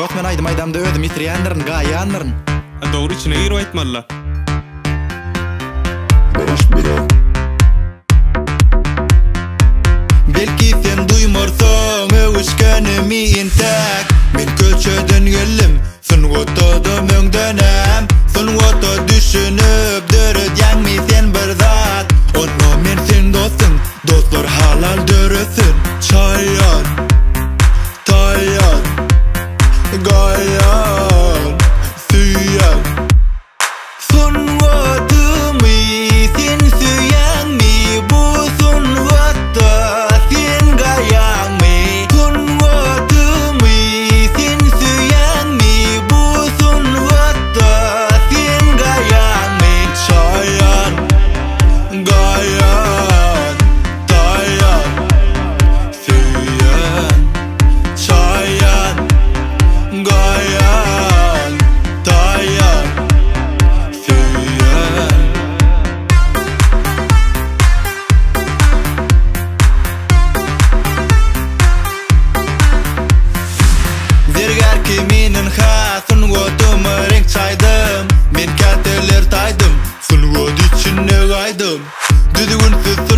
Dost men aýdym aýdamda özümi ýitirýändirin, gaýýandyryn. A dogry içine girip aýtmalyla. Belki sen duýmarsyň öwüşgenimi entäk Men köçeden geldim, sungatda-da öňdenem Sungata düşünip döredýäňmi sen bir zat Onda men seň dostuň, dostlar halal döretsin Çaýan, taýan, gaýan, süýen. Sungatymy sen söýýäňmi bu sungatda sen gaýaňmy Sungatymy sen söýýäňmi bu sungatda sen gaýaňmy Çaýan gaýan taýan söýýän Çaýan gaýan taýan söýýän. Zergär kiminin ha sungatyma reňk çaýdym Men käteler taýdym sungat içinde gaýdym Düzgünsiz.